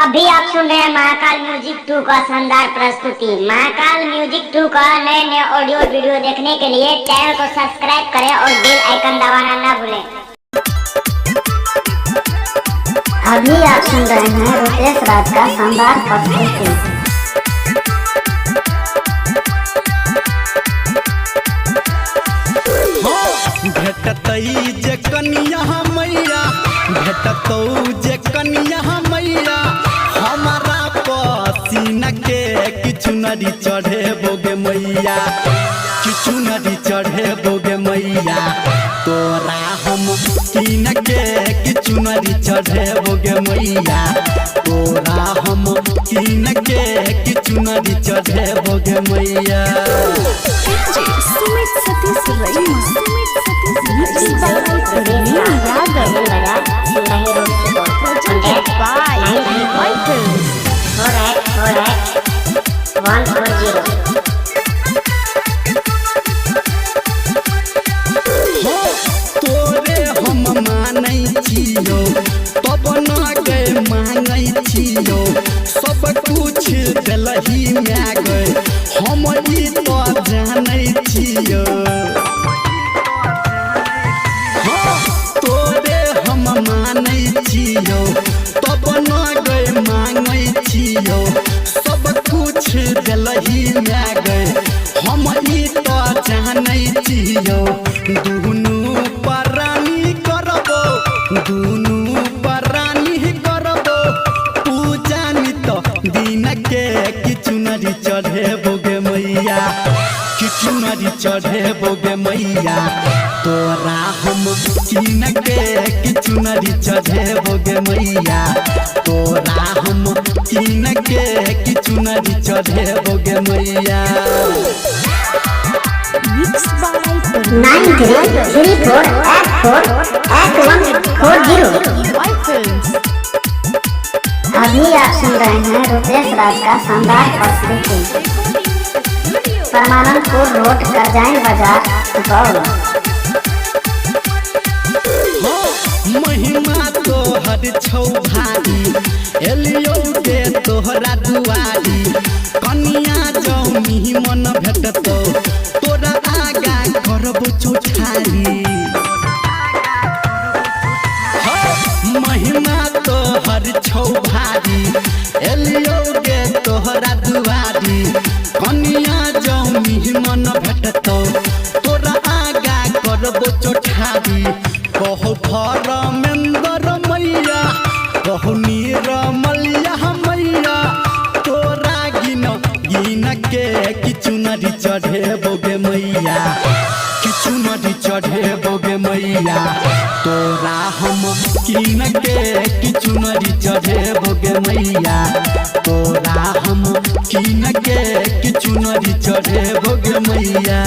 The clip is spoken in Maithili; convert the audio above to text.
अभी आप सुन रहे हैं महाकाल म्यूजिक 2 का शानदार प्रस्तुति। महाकाल म्यूजिक 2 का नए नए ऑडियो वीडियो देखने के लिए चैनल को सब्सक्राइब करें और बेल आइकन दबाना ना भूलें। अभी आप सुन रहे हैं रुपेश राज का शानदार प्रस्तुति। भेटतई जे कनिया मैया, भेटतौ जे कनिया मैया, हमारा पसीना के किछु नरी चढ़े बोगे मैया, किछु नरी चढ़े बोगे मैया, तोरा हम कीन के किछु नरी चढ़े बोगे मैया, तोरा हम कीन के किछु नरी चढ़े बोगे मैया। Sumit Satish रईमा, Sumit Satish रईमा, Praveen Yadav, presented by Michael. 4848140. तोरे हम मानै छियौ तब न गे मांगै छियौ, सब कुछ देलही my गे हम ई तो जानै छियौ। तोरे हम मानै छियौ तब न गे मांगै छियौ, सब कुछ देलही my गे हम ई तो जानै छियौ। दुनू परानी करबो, दुनू परानी करबो, पूजा नित दिन के किछु नरी चढ़े बोगे मैया, किछु नरी चढ़े बोगे मैया, तोरा हम कीन के किछु नरी चढ़े बोगे मैया, तोरा हम कीन के किछु नरी चढ़े बोगे मैया। Mixed by Praveen 9334848140. Michael. अभी आप सुन रहे हैं रुपेश राज का शानदार प्रस्तुति। परमानंदपुर रोड, करजाइन बाजार, सुपौल। महिमा तोहर छौ भारी, एलियौ गे तोहरा दुआरी, कनिया जौ मन भेटतौ तोरा आगा करबो चौठारी। महिमा तोहर छौ भारी, एलियौ गे तोहरा दुआरी, कनिया जौ मन भेटतौ तोरा आगा करबो चौठारी। कहु धर्मेंद्र मैया, कहु निरमलिया मैया, तोरा गिन गिन के किछु नरी चढ़े बोगे मैया, किछु नरी चढ़े बोगे मैया, तोरा हम कीन के किछु नरी चढ़े बोगे मैया, तोरा हम कीन के किछु नरी चढ़े बोगे मैया।